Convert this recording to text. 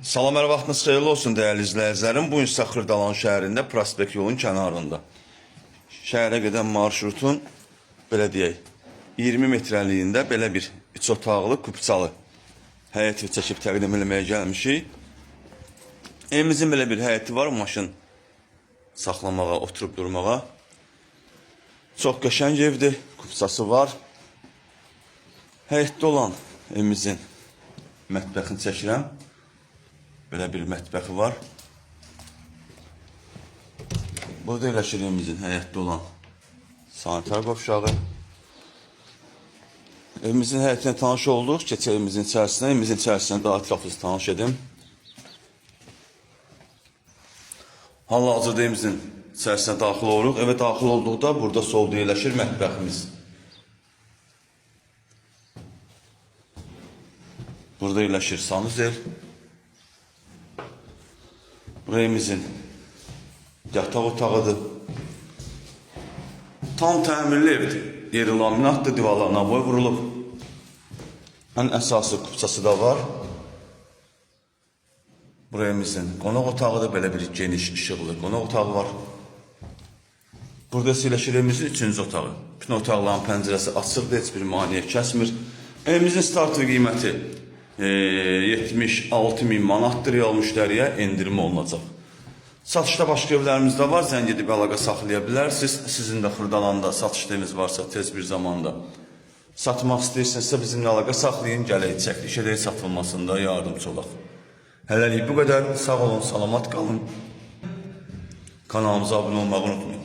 Salam, hər vaxtınız xeyirli olsun dəyərli izləyicilərim. Bu gün isə Xırdalan şəhərində Prospekt yolun kənarında. Şəhərə gedən marşrutun belə deyək, 20 metrəliyində belə bir üç otaqlı, kupçalı həyət evi çəkib təqdim eləməyə gəlmişik. Evimizin belə bir həyəti var, maşın saxlamağa, oturub durmağa. Çox qəşəng evdir, kupçası var. Həyətdə olan evimizin mətbəxini çəkirəm. Belə bir mətbəxi var. Burada yerləşir evimizin həyətdə olan sanitar qovşağı. Evimizin həyətinə tanış olduq. Keçək evimizin içərisinə. Evimizin içərisinə daha ətraflı tanış edim. Hal-hazırda evimizin içərisinə daxil oluruq. Evə daxil olduqda burada solda yerləşir mətbəximiz. Burada yerləşir sanuzel. Bura evimizin yataq otağıdır. Tam təmirli evdir. Yeri laminatdır, divarlarına boy vurulub. Ən əsası kupçası da var. Bura evimizin qonaq otağıdır. Belə bir geniş, işıqlı qonaq otağı var. Burada isə yerləşir evimizin üçüncü otağı. Bütün otaqların pəncərəsi açıqdır, heç bir maneə kəsmir. Evimizin startı qiyməti 76 min manatdır, real müştəriyə endirim olunacaq. Satışda başqa evlərimiz də var, zəng edib əlaqə saxlaya bilərsiniz. Sizin də Xırdalanda satışda eviniz varsa tez bir zamanda satmaq istəyirsinizsə bizimlə əlaqə saxlayın, gələk çəkiliş edək, satılmasında yardımçı olaq. Hələlik bu qədər. Sağ olun, salamat qalın. Kanalımıza abunə olmağı unutmayın.